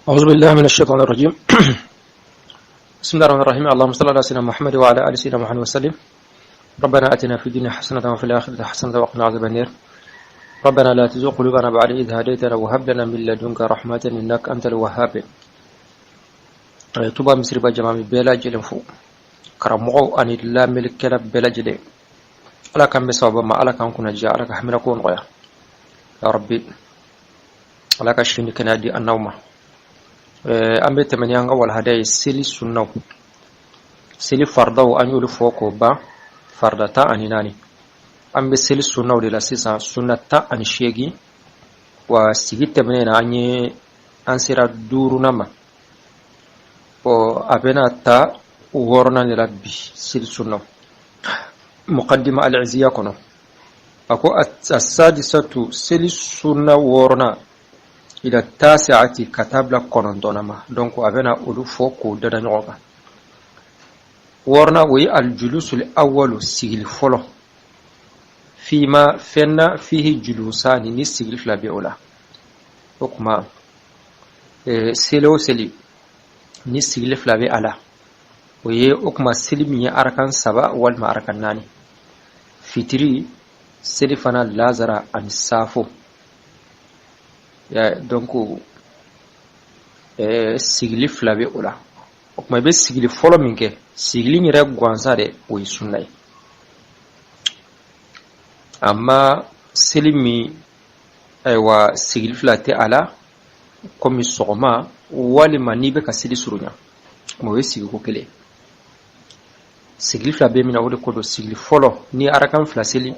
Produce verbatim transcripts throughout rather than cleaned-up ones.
أعوذ بالله من الشيطان الرجيم. بسم الله الرحمن الرحيم. اللهم صل على سيدنا محمد وعلى آل سيدنا محمد وسلم. ربنا آتنا في الدنيا حسنة وفي الآخرة حسنة وقنا عذاب النار. ربنا لا تزغ قلوبنا بعد إذ هديتنا وهب لنا من لدنك رحمة إنك أنت الوهاب. Eh, Tuba misiriba jamaami bɛɛ lajɛlen fo, karamɔgɔw ani lamɛnnikɛla bɛɛ lajɛlen. Ala k'an bɛɛ sababa ma, Ala k'an kunna diya, Ala ka hamina ko nɔgɔya. Ya Rabbi, Ala ka sini kɛnɛya di an n'aw ma. Eh, an bɛ tɛmɛ ni an ka walahada ye seli sunnaw. Seli faridaw, an y'olu fɔ k'o ban, farida tan ani naani. An bɛ seli sunnaw de la sisan, sunna tan ani seegin. Wa sigi tɛmɛnen na, an ye, an sera duurunan ma. Ɔ, a bɛna ta wɔɔrɔnan de la bi, seli sunna. Muqaddima al-Iziya kɔnɔ. A ko, as-, as-sadisatu, seli sunna wɔɔrɔnan, ila tasi'ati, ka taa bila kɔnɔntɔnnan ma. Donc, a bɛna olu fɔ k'o dada ɲɔgɔn kan. Wɔɔrɔnan, o ye al-julusul awwalu, sigili fɔlɔ. Fima, fɛn na, fihi julusani, ni sigili fila bɛ o la. O kuma, eh, seli o seli, ni sigili fila bɛ a la. O ye, o kuma, seli min ye arakan saba walima arakan naani. Fitiri, seli fana, lazara ani safo. Ya, donc, eh, sigili fila bɛ o la. O kuma, i bɛ sigili fɔlɔ min kɛ, sigili in yɛrɛ gansan dɛ, o ye sunna ye. Amma seli min, ayiwa, sigili fila tɛ a la, komi sɔgɔma, walima n'i bɛ ka seli surunya, o ye sigiko kelen. Sigili fila bɛ min na, o de ko don, sigili fɔlɔ, ni arakan fila seli,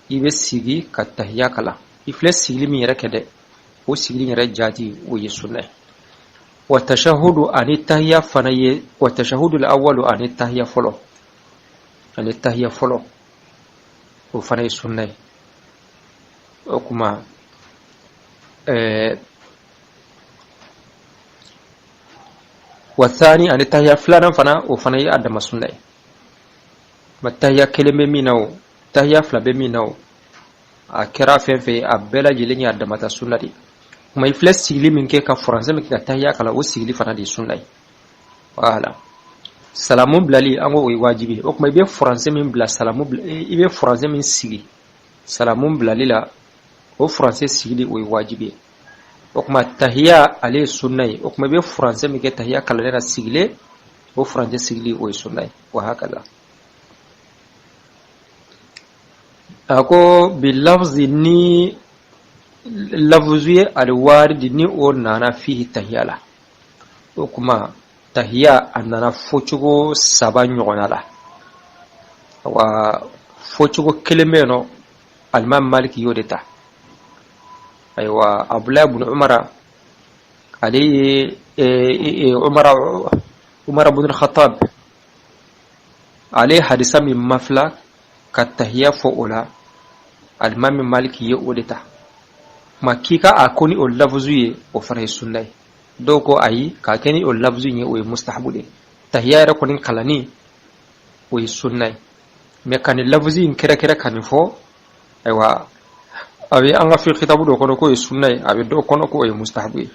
i bɛ sigi ka tahiya kalan. I filɛ sigili min yɛrɛ kɛ dɛ, o sigili yɛrɛ jaati, o ye sunna ye. Wa tashahudu ani tahiya fana ye, wa tashahudul awwalu ani tahiya fɔlɔ, ani tahiya fɔlɔ, o fana ye sunna ye. O kuma, eh, wa thani ani tahiya filanan fana, o fana ye a dama sunna ye. Ma tahiya kelen bɛ min na o, tahiya fila bɛ min na o, a kɛra fɛn fɛn ye, a bɛɛ lajɛlen ye a damata sunna de. Kuma i filɛ sigili min kɛ ka furancɛ min kɛ ka tahiya kalan, o sigili fana de ye sunna ye. Voilà. Salamu bilali, an ko o ye wajibi ye. O kuma i bɛ furancɛ min bila, salamu bila, i bɛ furancɛ min sigi salamu bilali la, o furancɛ sigili, o ye wajibi ye. O kuma tahiya, ale ye sunna ye. O kuma i bɛ furancɛ min kɛ tahiya kalannen na sigilen, o furancɛ sigili, o ye sunna ye. Wa hakada. A ko, bi lafzi, ni lafzu ye, al waridi, ni o nana fihi, tahiya la. O kuma, tahiya, a nana fɔcogo saba ɲɔgɔnna la. Wa fɔcogo kelen bɛ yen nɔ, Alimami Maliki y'o de ta. Ayiwa, Abdullah ibn Umara, ale ye, e, e, e, Umara, Umar ibn al-Khattab, ale ye hadisa min mafila ka tahiya fɔ o la, Alimami Maliki ye o de ta. Ma k'i ka a ko ni o lafuzu ye, o fana ye sunna ye. Dɔw ko ayi, k'a kɛ ni o lafuzu ye, o ye mustahabu de ye. Tahiya yɛrɛ kɔni kalanni, o ye sunna ye. Mais ka ni lafuzu in kɛrɛkɛrɛ ka ni fɔ, ayiwa, a bɛ an ka fiqh kitabu dɔ kɔnɔ k'o ye sunna ye, a bɛ dɔw kɔnɔ k'o ye mustahabu ye.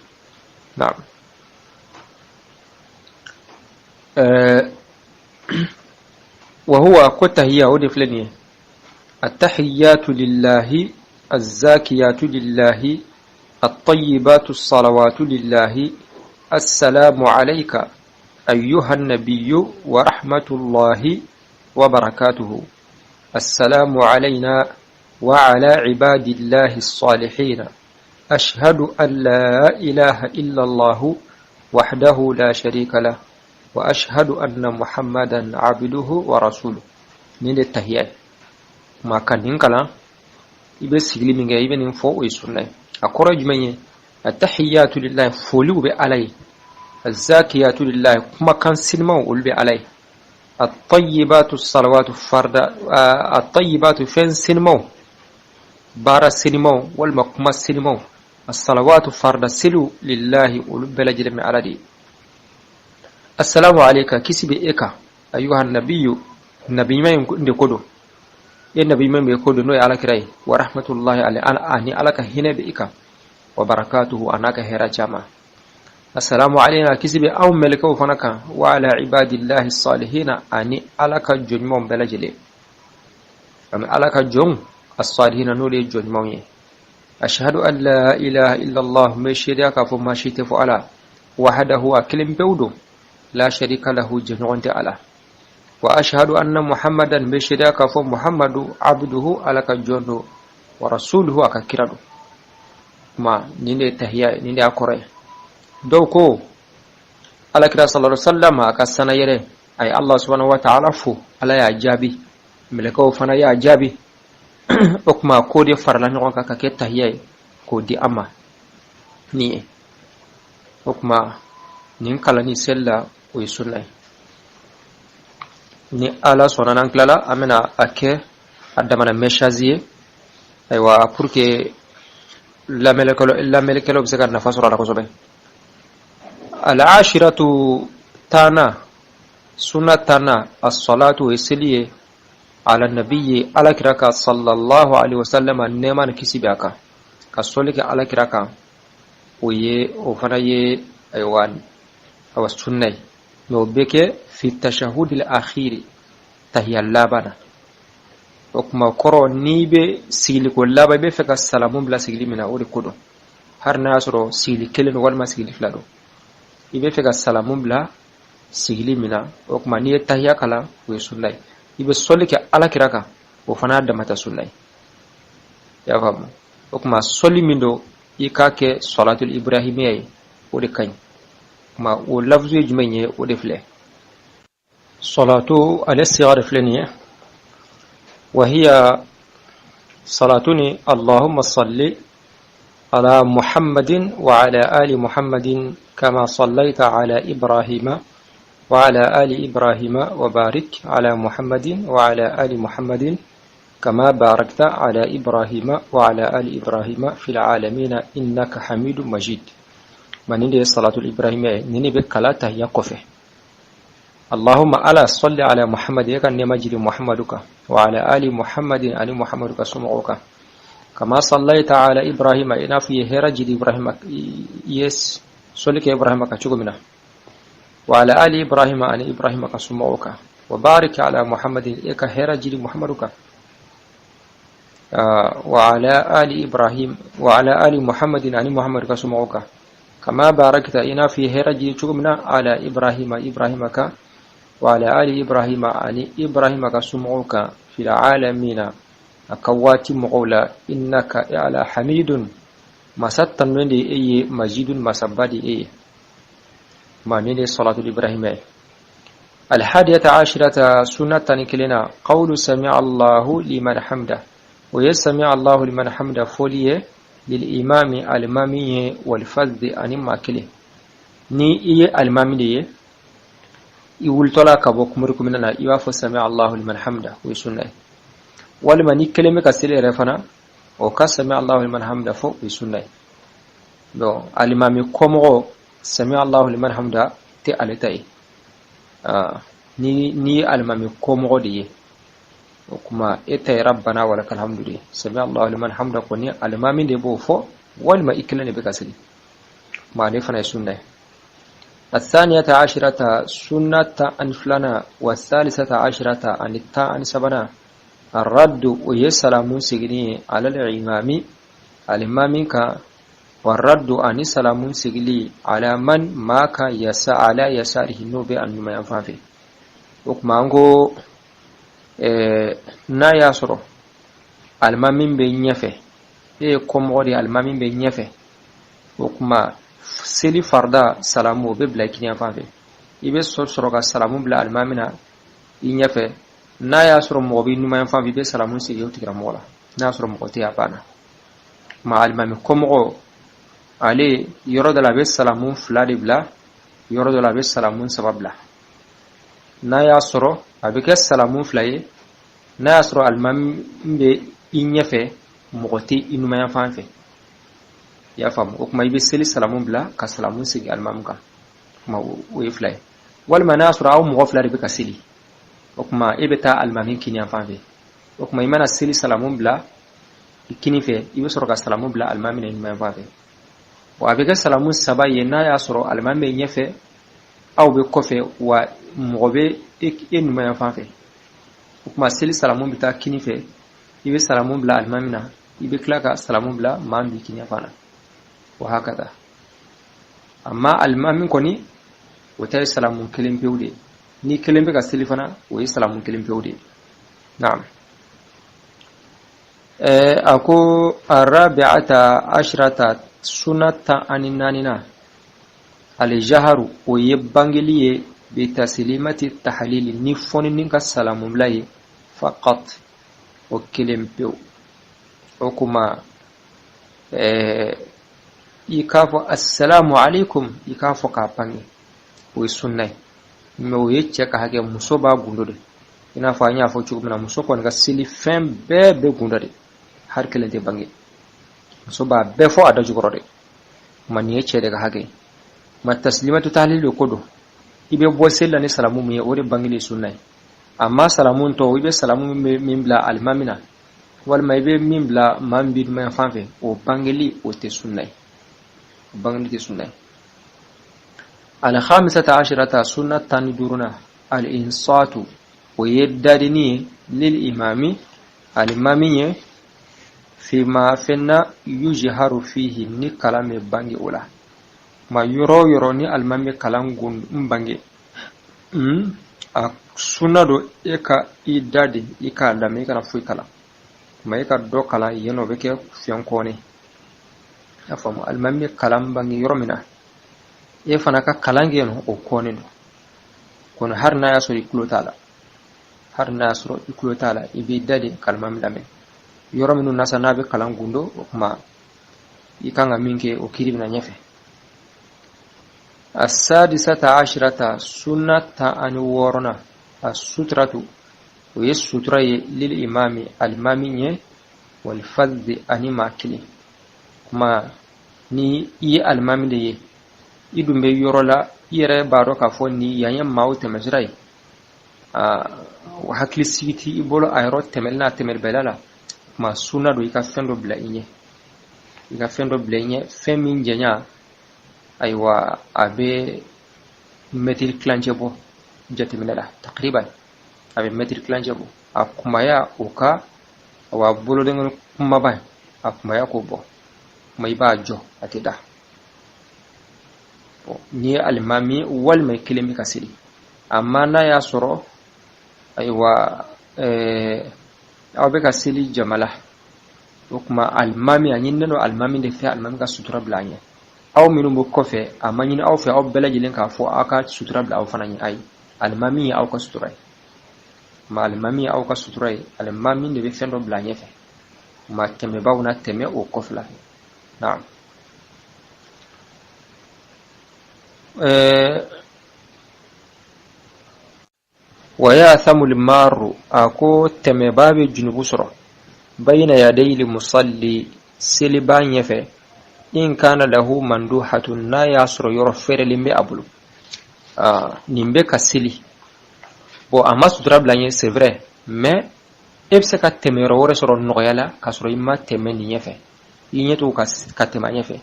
Naam. Eh, wa huwa, ko tahiya, o de filɛ nin ye. At-tahiyyatu lillahi, az-zakiyatu lillahi, at-tayyibatu as-salawatu lillahi, assalamu alayka ayyuhan nabiyyu wa rahmatullahi wa barakatuhu. Assalamu alayna wa ala ibadillahi as-salihin. Ashhadu an la ilaha illa Allah wahdahu la sharika lah, wa ashhadu anna Muhammadan abduhu wa rasuluh. Nin de tahiya ye. Ma ka nin kalan, i bɛ sigili min kɛ, i bɛ nin fɔ, o ye sunna ye. A kɔrɔ ye jumɛn ye? Attahiyatu lillahi, foliw bɛ Ala ye. Azzakiyatu lillahi, kumakan sinimaw, olu bɛ Ala ye. At-tayyibatu salawatu farda, a, at-tayyibatu, fɛn senimaw, baara senimaw, walima kuma senimaw, as-salawatu farda seliw, lillahi, olu bɛɛ lajɛlen bɛ Ala de ye. Assalamu alayka, kisi bɛ e kan, ayyuhan nabiyyu, nabi ɲuman in de ko don, e nabi ɲuman bɛ ko don, n'o ye Alakira ye, wa rahmatullahi alayhi, ani Ala ka hinɛ bɛ i kan, wa barakatuhu, a n'a ka hɛrɛ caman. Assalamu alayna, kisi be an melekɛw fana kan, wa ala ibadillahi salihina, ani Ala ka jɔn ɲumanw bɛɛ lajɛlen. Ani Ala ka jɔn, as-salihina, n'olu ye jɔn ɲumanw ye. Ashhadu an la ilaha illallah, n bɛ seedeya k'a fɔ maa si tɛ fo Ala, wahdahu, a kelen pewu don, la sharika lahu, jɛɲɔgɔn tɛ a la. Wa ashhadu anna Muhammadan, n bɛ seedeya k'a fɔ Muhammadu, abduhu, Ala ka jɔn don, wa rasuluhu, a ka kira don. Kuma, nin de ye tahiya ye, nin de y'a kɔrɔ ye. Dɔw ko, Alakira sallallahu alaihi wasallam, a ka sana yɛrɛ, a ye Allah subhanahu wa ta'ala fo, Ala y'a jaabi, mɛlɛkɛw fana y'a jaabi. O kuma, ko de farala ɲɔgɔn kan ka kɛ tahiya ye, k'o di a ma. Ni ye. O kuma, nin kalanni seli la, o ye sunna ye. Ni Ala sɔnna, n'an tilala, an bɛna a kɛ a damana message ye. Ayiwa, pour que lamɛnnikɛlaw, lamɛnnikɛlaw bɛ se ka nafa sɔrɔ a la kosɛbɛ. Al-ashiratu, tanna, sunna tanna, as-salatu, o ye seli ye, ala nabiyyi, Alakira kan, sallallahu alaihi wasallam, nɛɛma ni kisi bɛ a kan, ka sɔli kɛ Alakira kan, o ye, o fana ye, ayiwa, awa, sunna ye. Mais o bɛ kɛ fi tashahhudil akhiri, tahiya laban na. O kuma kɔrɔ, n'i bɛ sigili ko laban, i bɛ fɛ ka salamu bila sigili min na, o de ko don. Hari n'a y'a sɔrɔ sigili kelen don walima sigili fila don, i bɛ fɛ ka salamu bila sigili min na, o kuma, n'i ye tahiya kalan, o ye sunna ye. I bɛ sɔli kɛ Alakira kan, o fana y'a damata sunna ye. I y'a faamu? O kuma, sɔli min don, i k'a kɛ salatul ibrahimiya ye, o de ka ɲi. O kuma, o lafzu ye jumɛn ye? O de filɛ. Salatu, ale siga de filɛ nin ye. Wa hiya, salatu ni, Allahumma salli ala Muhammadin wa ala ali Muhammadin kama sallaita ala Ibrahima wa ala ali Ibrahima wa barik ala Muhammadin wa ala ali Muhammadin kama barakta ala Ibrahima wa ala ali Ibrahima fil alamina innaka Hamidum Majid. Mani de salatul Ibrahima, ni ni bɛ kala tahiya kɔfɛ. Allahumma ala salli ala Muhammad, i ka nɛɛma jidi Muhammadu kan, wa ala ali Muhammadin, ani Muhammadu ka somɔgɔw kan. Kama sallaita ala Ibrahima, i n'a fɔ i ye hɛrɛ jidi Ibrahima, i ye sɔli kɛ Ibrahima kan cogo min na. Wa ala ali Ibrahima, ani Ibrahima ka somɔgɔw kan. Wa barik ala Muhammadin, i ka hɛrɛ jidi Muhammadu kan. Ah, wa ala ali Ibrahim, wa ala ali Muhammadin, ani Muhammad ka somɔgɔw kan. Kama barakta, i n'a fɔ i ye hɛrɛ jidi cogo min na, ala Ibrahima, Ibrahima kan. Wa ala ali Ibrahima, ani Ibrahima ka somɔgɔw kan. Fil alamina, a ka waati mɔgɔw la. Innaka, ya Ala, Hamidun, masa tanunen de ye e ye, Majidun, masaba de ye e ye. Mani de salatul Ibrahima ye. Alhadiyata ashirata, sunna tan ni kelen na, qawlu sami Allahu liman hamda. O ye sami Allahu liman hamda fɔli ye, lil imami, alimami ye, wal fadhi, ani maa kelen. Ni i ye alimami de ye, i wulitɔla ka bɔ kumuri kumina na, i b'a fɔ sami Allahu liman hamda, o ye sunna ye. Walima ni kelen bɛ ka seli yɛrɛ fana, o ka sami Allahu liman hamda fɔ, o ye sunna ye. Donc, alimami kɔmɔgɔ, sami Allahu liman hamda tɛ ale ta ye. Ah, ni, ni alimami kɔmɔgɔ de ye, o kuma, e ta ye rabbana wa lakal hamdu de ye. Sami Allahu liman hamda kɔni, alimami de b'o fɔ, walima i kelen de bɛ ka seli. Ma ne fana ye sunna ye. Athaniyata ashirata, sunna tan ani filanan, wa thalithata ashirata, ani tan ani sabanan, arraddu, o ye salamun segini ye, alal imami, alimami kan, warraddu, ani salamun segili, ala man, maa kan, yasa, ala yasarihi, n'o bɛ a numanyan fan fɛ. O kuma, an ko, eh, n'a y'a sɔrɔ alimami bɛ ɲɛfɛ, e ye kɔmɔgɔ de ye, alimami bɛ ɲɛfɛ, o kuma, seli farida salamu, o bɛ bila i kiniyan fan fɛ. I bɛ sɔ-, sɔrɔ ka salamu bila alimami na i ɲɛfɛ. N'a y'a sɔrɔ mɔgɔ b'i numanyan fan fɛ, i bɛ salamu sigi o tigilamɔgɔ la. N'a y'a sɔrɔ mɔgɔ tɛ yen, a banna. Ma alimami kɔmɔgɔ, ale, yɔrɔ dɔ la, a bɛ salamu fila de bila, yɔrɔ dɔ la, a bɛ salamu saba bila. N'a y'a sɔrɔ a bɛ kɛ salamu fila ye, n'a y'a sɔrɔ alimami bɛ i ɲɛfɛ, mɔgɔ tɛ i numanyan fan fɛ. I y'a faamu? O kuma, i bɛ seli salamu bila, ka salamu sigi alimami kan. O kuma, o, o ye fila ye. Walima n'a y'a sɔrɔ aw mɔgɔ fila de bɛ ka seli, o kuma, e bɛ taa alimami kiniyan fan fɛ. O kuma, i mana seli salamu bila i kini fɛ, i bɛ sɔrɔ ka salamu bila alimami na i numanyan fan fɛ. Wa a bɛ kɛ salamu saba ye, n'a y'a sɔrɔ alimami bɛ ɲɛfɛ, aw bɛ kɔfɛ, wa mɔgɔ bɛ e, e numanyan fan fɛ. O tuma, seli salamu bɛ taa kini fɛ, i bɛ salamu bila alimami na, i bɛ tila ka salamu bila maa min bɛ kini fana. Wa hakada. Amma alimami kɔni, o ta ye salamu kelen pewu de ye. Ni kelen bɛ ka seli fana, o ye salamu kelen pewu de ye. Naam. Eh, a ko, arabi'ata ashrata, sunna tan ani naaninan, aljaharu, o ye bangeli ye, bi taslimati tahlili, ni fɔnini ka salamu bila ye, faqat, o kelen pewu. O kuma, eh, i k'a fɔ, "Assalamu alaikum," i k'a fɔ k'a bange. O ye sunna ye. Mais o ye cɛ ka hakɛ, muso b'a gundo de. I n'a fɔ an y'a fɔ cogo min na, muso kɔni ka seli fɛn bɛɛ bɛ gundo de. Hari kelen tɛ bange. Muso b'a bɛɛ fɔ a da jukɔrɔ de. Ma nin ye cɛ de ka hakɛ ye. Ma taslimatu tahlil de ko don. I bɛ bɔ seli la ni salamu min ye, o de bangeli sunna ye. Amma salamu tɔ, i bɛ salamu min, min bila alimami na, walima i bɛ min bila maa min bɛ numanyan fan fɛ, o bangeli, o tɛ sunna ye. O bangeli tɛ sunna ye. Alkhamisata ashrata, sunna tan ni duurunan, al insatu, o ye dadini ye, lil imami, alimami ye, fima, fɛn na, yujharu fihi, ni kalan bɛ bange o la. Ma yɔrɔ o yɔrɔ ni alimami bɛ kalan gun-, bange, hmm, a sunna don e ka i da di, i k'a lamɛn, i kana foyi kalan. Ma i ka dɔ kalan yen, o bɛ kɛ fɛn kɔnɛ. I y'a faamu? Alimami bɛ kalan bange yɔrɔ min na, e fana ka kalan kɛ yen, o kɔnɛ don. Kono hari n'a y'a sɔrɔ i tulo t'a la, hari n'a y'a sɔrɔ i tulo t'a la, i b'i da di ka alimami lamɛn. Yɔrɔ minnu na sa, n'a bɛ kalan gundo, o tuma, i kan ka min kɛ, o kiri bɛ na ɲɛfɛ. Asadisata ashrata, sunna tan ani wɔɔrɔnan, asuturatu, o ye sutura ye, lil imami, alimami ye, wal fadhi, ani maa kelen. Kuma, ni i ye alimami de ye, i dun bɛ yɔrɔ la, i yɛrɛ b'a dɔn k'a fɔ ni yan ye maaw tɛmɛsira ye. Aa, hakili sigi tɛ i bolo a yɔrɔ tɛmɛli n'a tɛmɛli bɛla la. Kuma, sunna don i ka fɛn dɔ bila i ɲɛ. I ka fɛn dɔ bila i ɲɛ, fɛn min janya, ayiwa, a bɛ mɛtiri tilancɛ bɔ jateminɛ la, takriban. A bɛ mɛtiri tilancɛ bɔ. A kunbaya o ka, a wa bolodenkɔni kumaba, a kunbaya k'o bɔ. Kuma, i b'a jɔ, a tɛ da. Bon, n'i ye alimami walima i kelen bɛ ka seli. Amma n'a y'a sɔrɔ, ayiwa, eh, aw bɛ ka seli jama la, o tuma, alimami, a ɲininen don alimami de fɛ, alimami ka sutura bila a ɲɛ. Aw minnu bɛ kɔfɛ, a ma ɲini aw fɛ, aw bɛɛ lajɛlen k'a fɔ aw ka sutura bila aw fana ɲɛ. Ayi, alimami ye aw ka sutura ye. Ma alimami ye aw ka sutura ye, alimami de bɛ fɛn dɔ bila a ɲɛfɛ. Ma tɛmɛbaaw na tɛmɛ o kɔfɛ la. Naam. Eh, Wa ya'thamul maru, a ko tɛmɛbaa bɛ junubu sɔrɔ. Bayna yadayil musalli, seliba ɲɛfɛ. In kana lahu manduhatun, n'a y'a sɔrɔ yɔrɔ fɛrɛlen bɛ a bolo. Ah, nin bɛ ka seli. Bon, a ma sutura bila ɲɛ, c'est vrai, mais e bɛ se ka tɛmɛ yɔrɔ wɛrɛ sɔrɔ nɔgɔya la, ka sɔrɔ i ma tɛmɛ nin ɲɛfɛ. I ɲɛ t'o ka, ka tɛmɛ a ɲɛfɛ.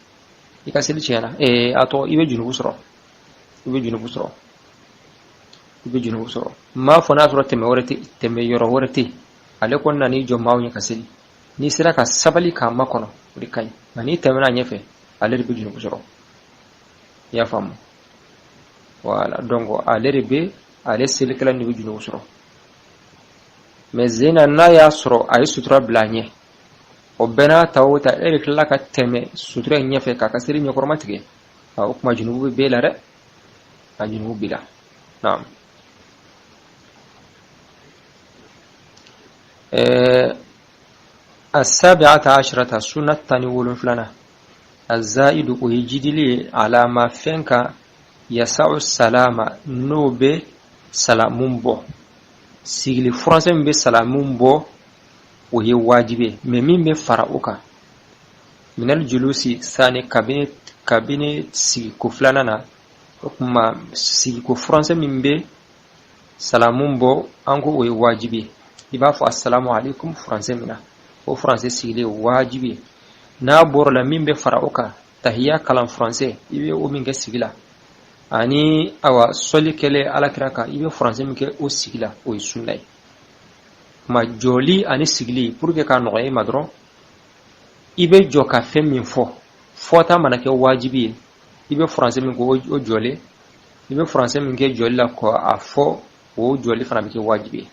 I ka seli tiɲɛna. Eh, a tɔ, i bɛ junubu sɔrɔ. I bɛ junubu sɔrɔ. I bɛ junubu sɔrɔ. N m'a fɔ n'a sɔrɔ tɛmɛ wɛrɛ tɛ, tɛmɛ yɔrɔ wɛrɛ tɛ. Ale kɔni nan'i jɔ maaw ɲɛ ka seli. N'i sera ka sabali k'a makɔnɔ, o de ka ɲi. Nka n'i tɛmɛna a ɲɛfɛ, ale de bɛ junubu sɔrɔ. I y'a faamu? Voilà. Donc, ale de bɛ, ale selikɛla de bɛ junubu sɔrɔ. Mais Zeyna, n'a y'a sɔrɔ a ye sutura bila a ɲɛ, o bɛɛ n'a ta o ta, e de tilala ka tɛmɛ sutura in ɲɛfɛ k'a ka seli ɲɛkɔrɔma tigɛ, a, o tuma junubu bɛ b'e la dɛ, a junubu b'i la. Naam. Eh, asabi'ata ashrata, sunna tan ni wolonwulanan, azaidu, o ye jidili ye, alama fɛn kan, yasa'u salama, n'o bɛ salamun bɔ. Sigili furancɛ min bɛ salamun bɔ, o ye wajibi ye. Mais min bɛ fara o kan, minal julusi sani, kabini, kabini sigiko filanan na, o tuma sigiko furancɛ min bɛ salamun bɔ, an ko o ye wajibi ye. I b'a fɔ, "Assalamu alaikum," furancɛ min na, o furancɛ sigilen wajibi ye. N'a bɔra la, min bɛ fara o kan, Tahiya kalan français, i be o min ke sigi la. Ani awa soli kele Alakira kan, i be français min ke o sigi la, o yi sunna yi. Ma joli ani sigili, pour que ka noxo i ma dɔrɔn, i be jɔ ka fen min fɔ, fɔta mana ke wajibi ye, i be français min ko o, o jɔle, i be français min ke joli la ko a fɔ, o jɔli fana bɛ kɛ wajibi ye.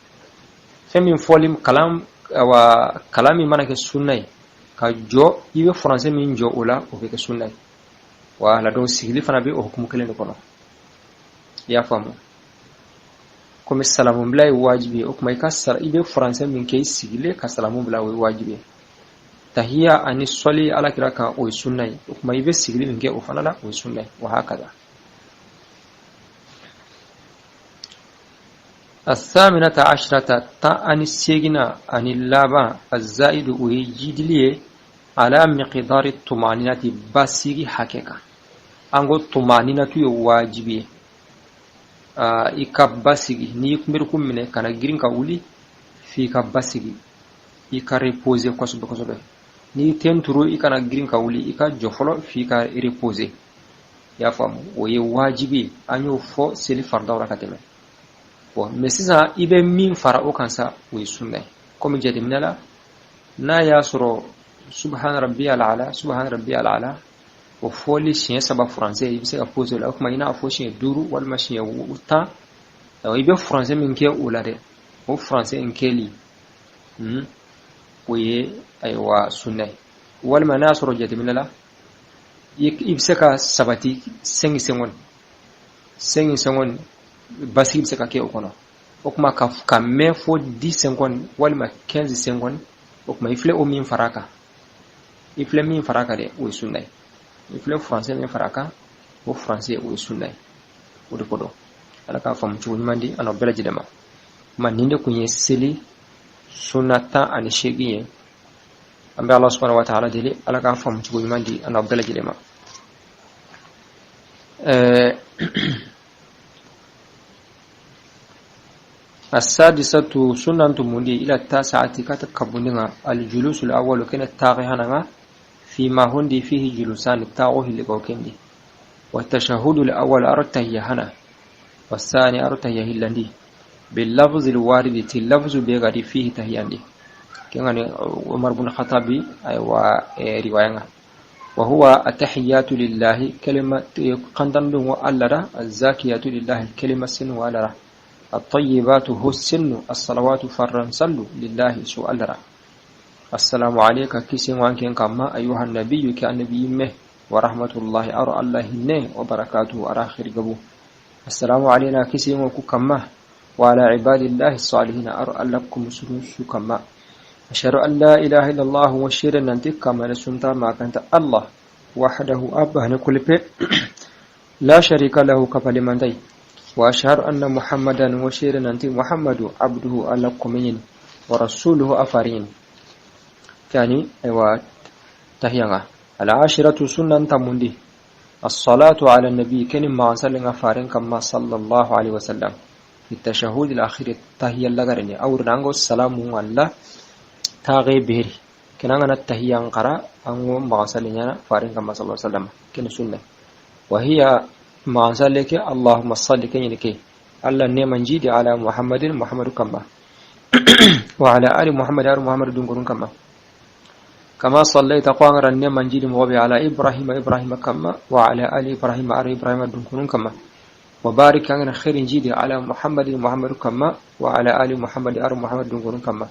Fen min fɔli kalam, awa, kalami mana kɛ sunna ye, ka jɔ, i bɛ français min jɔ o la, o bɛ kɛ sunna ye. Wala, donc sigili fana bɛ o hukumu kelen de kɔnɔ. I y'a faamu? Komi salamu bila ye wajibi ye, o kuma i ka sara, i bɛ français min kɛ i sigilen ka salamu bila, o ye wajibi ye. Tahiya ani sɔli Alakira kan, o ye sunna ye. O kuma i bɛ sigili min kɛ o fana la, o ye sunna ye. Wa hakada. Asaminata ashrata, tan ani segina ani laban, azaidu, o ye jidili ye, ala miqdari tumaninati, basigi hakɛ kan. An ko tumaninatu ye wajibi ye. Ah, i ka basigi, n'i ye kunbiri kun minɛ, kana girin ka wuli, f'i ka basigi, i ka reposer kosɛbɛ kosɛbɛ. N'i tenturu, i kana girin ka wuli, i ka jɔ fɔlɔ, f'i ka reposer. I y'a faamu? O ye wajibi, an y'o fɔ seli faridaw la ka tɛmɛ. Bon, mais sisan, i bɛ min fara o kan sa, o ye sunna ye. Komi jateminɛ la, n'a y'a sɔrɔ subhana rabbi al-ala, subhana rabbi al-ala, o fɔli siɲɛ saba français, i bɛ se ka poser o la, o tuma i n'a fɔ siɲɛ duuru walima siɲɛ tan. Ayiwa, i bɛ français min kɛ o la dɛ, o français in kɛli, hmm, o ye, ayiwa, sunna ye. Walima n'a y'a sɔrɔ jateminɛ la, i, i bɛ se ka sabati cinq secondes, cinq secondes, basigi bɛ se ka kɛ o kɔnɔ. O kuma ka, ka mɛn fo dix secondes walima quinze secondes, o kuma i filɛ o min fara kan. I filɛ min fara kan dɛ, o ye sunna ye. I filɛ français min fara kan, o français, o ye sunna ye. O de ko don. Ala k'a faamu cogo ɲuman di, a n'aw bɛɛ lajɛlen ma. Ma nin de kun ye seli sunna tan ani seegin ye. An bɛ Ala subhanahu wa ta'ala deli, Ala k'a faamu cogo ɲuman di, a n'aw bɛɛ lajɛlen ma. Ɛɛ, As-sadisatu, sunnantu mundi, ila tasaati, kata kabundi ŋa, al-julusul awwalu, kene taxe hana ŋa, fi ma hundi fihi julusani, taxu hilli ko kendi. Wa tashahhudul awwal, aro tahiya hana. Wa sani, aro tahiya hillandi. Bil lafzil waridi, ti lafzu be gadi fihi tahiyandi. Kengani Umar bin Khattabi, aywa, e, riwaya ŋa. Wa huwa attahiyatu lillahi, kalima, e, kandandu ŋo Alla da, azzakiyatu lillahi, kalima sinu Alla da. At-tayyibatu, ho sennu, as-salawatu, farran sallu, lillahi, su Alla ra. Assalamu alayka, kisi ŋo an ken kamma, ayyuhan nabiyyu, ke annabi yimme, wa rahmatullahi, aro Alla hinne, wa barakatuhu, ara xiri gabu. Assalamu alayna, kisi ŋo ku kamma, wa ala ibadillahi salihina, aro Alla ku musulun su kamma. Ashhadu an la ilaha illallah, wa shire nanti kamma ne sunta ma kanta Allah, wahdahu, abane kulipe, la sharika lahu, kapalimantai. Wa ashhadu anna Muhammadan, wa shire nanti Muhammadu, abduhu, Alla komeyin, wa rasuluhu, afarin. Kani, aywa, tahiya ŋa. Al ashiratu, sunnan tamundi. As-salatu ala nabi, keni magan sallen ŋa faren kamma sallallahu alayhi wa sallam. Fi tashahhud al akhir, tahiya lagarini. Awrina an go salamu ŋa Alla, taxe beri. Kena ŋa na tahiyan xara, an go magan salle ɲana faren kamma sallallahu alayhi wa sallam. Kene sunna. Wa hiya magan salle ke, Allahumma salli, ke ɲini ke. Alla neeman jidi ala Muhammadin, Muhammadu kamma. Wa ala ali Muhammad, ar Muhammadu dunkurun kamma. Kama sallayta, ko an ga ra neeman jidi moxo be, ala Ibrahima, Ibrahima kamma, wa ala ali Ibrahima, ar Ibrahima dunkurun kamma. Wa barik, an ga na xeerin jidi, ala Muhammadin, Muhammadu kamma, wa ala ali Muhammad, ar Muhammad dunkurun kamma.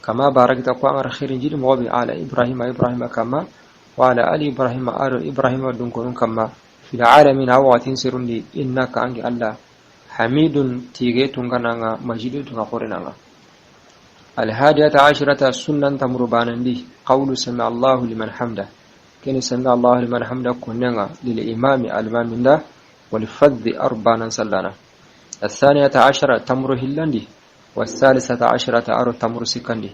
Kama barakta, ko an ga ra xeerin jidi moxo be, ala Ibrahima, Ibrahima kamma, wa ala ali Ibrahima, ar Ibrahima dunkurun kamma. Fil alamin, a waxatin serundi, innaka, an ke Alla, hamidun, tige tunkananga, majidun, tunka xorenanga. Al hadiyata ashrata, sunnan tamuru banandi, qawlu sami Allahu liman hamda. Keni sami Allahu liman hamda kunnenga, lil imami, al imaminda, wal fadhi, ar banan sallana. Al thaniyata ashara, tamuru hillandi, wal thalithata ashrata, aro tamuru sikkandi.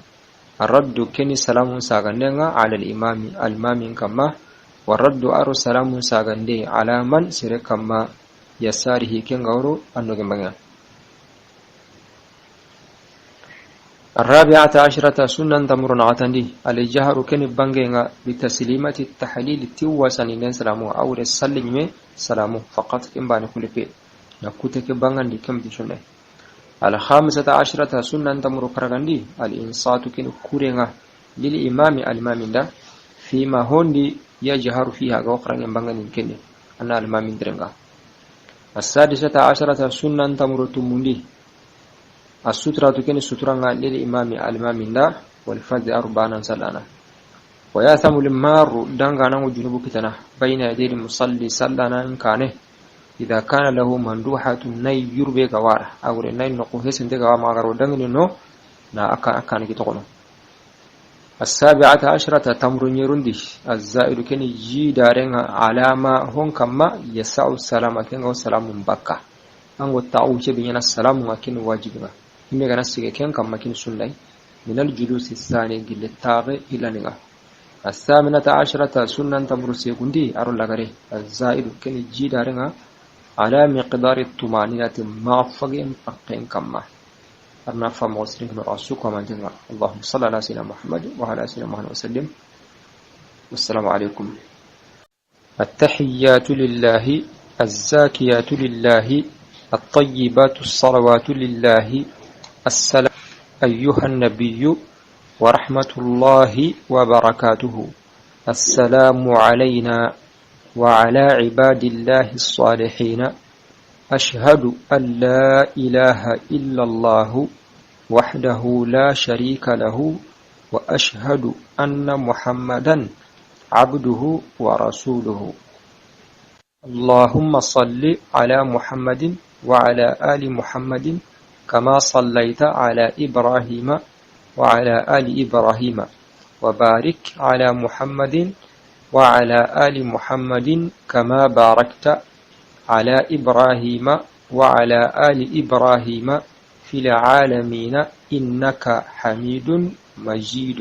Ar raddu, keni salamun sagandenga, ala al imami, al imamin kamma, wa raddu, aro salamun sagande, ala man, sere kamma, yasarihi, kenga woro, annoge mbangenga. الرابعة عشرة، sunnan tanmu do naxatandi, الجهر، ken ni bangenga, بتسليمة التحليل، ti wasani nen salamu, a wure salli ɲime salamu, فقط، ken baane kulepe, na kute ke bangandi, ken ti sunna. الخامسة عشرة، sunnan tanmu do karagandi, الإنصات، ken ni kurenga, للإمام، alimamin da, فيما، hondi, يجهر فيه، a ga wa karangen bangandi ken di, a na alimamin derenga. السادسة عشرة، sunnan tanmu do tumundi, السترة، ken ni suturanga, للإمام، alimamin da, والفذ، a do banan sallana. ويأثم المار، danganan ŋa junubu kitana, بين يدي المصلي، sallanan kaane, إذا كان له مندوحة، na yi yurbe ga wara, a wure na yi noqu hesente ga wa ma garo dangini no, na a ka-, a kaane ki toxono. السابعة عشرة، tanmu do ɲerundi, الزائد، ken ni jidarenga, على ما، hon kamma, يسع السلام، ken ga wa salamun bakka. An ga taxu ce be ɲaana salamun ŋa, ken ni wajibinga. Himbe ga na sige ken kamma, ken ni sunnay. من الجلوس الثاني، gille taxe hilaninga. الثامنة عشرة، sunnan tanmu do segundi, a do lagare, الزائد، ken ni jidarenga, على مقدار الطمأنينة، ma fagen pakken kamma. A na famo sirin no a su ko mantenga. اللهم صل على سيدنا محمد وعلى آل سيدنا محمد وسلم. والسلام عليكم. التحيات لله، الزاكيات لله، الطيبات الصلوات لله. السلام أيها النبي ورحمة الله وبركاته. السلام علينا وعلى عباد الله الصالحين. أشهد أن لا إله إلا الله وحده لا شريك له، وأشهد أن محمدا عبده ورسوله. اللهم صل على محمد وعلى آل محمد كما صليت على إبراهيم وعلى آل إبراهيم، وبارك على محمد وعلى آل محمد كما باركت على إبراهيم وعلى آل إبراهيم في العالمين إنك حميد مجيد.